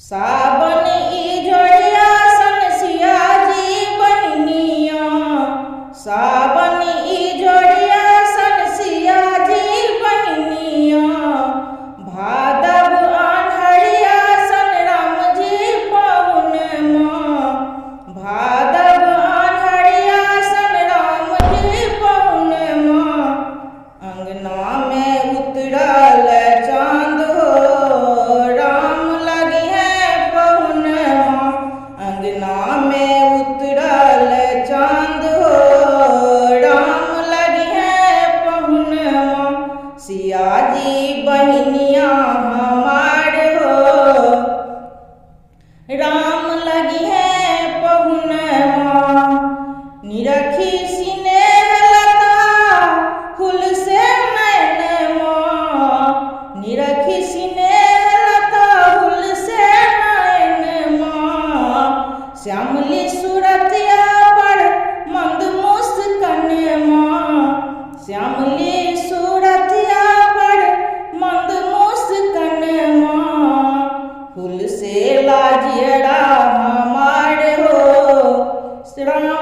सावन इजोरिया सन सियाजी बहिनिया, सावन इजोरिया सन सियाजी बहिनिया, भादव अन्हरिया सन रामजी पाहुन माँ, भादव अन्हरिया सन रामजी पाहुन माँ, अंगना मे उतरल चाँद हो, राम लगी है पहुन माँ, अंगना मे उतरल चाँद हो, राम लगी है पहुन माँ, सियाजी बहिनिया हमार हो, राम लगी है पहुन माँ। निरखी सिनेह लता हुल से नैन माँ, निरखी सिनेह लता हुल से नैन माँ, श्यामली सूरतिया पर मंद मुस्कन माँ, श्यामली सूरतिया पर मंद मुस्कन माँ, फूल से लाजियरा हमार हो, राम।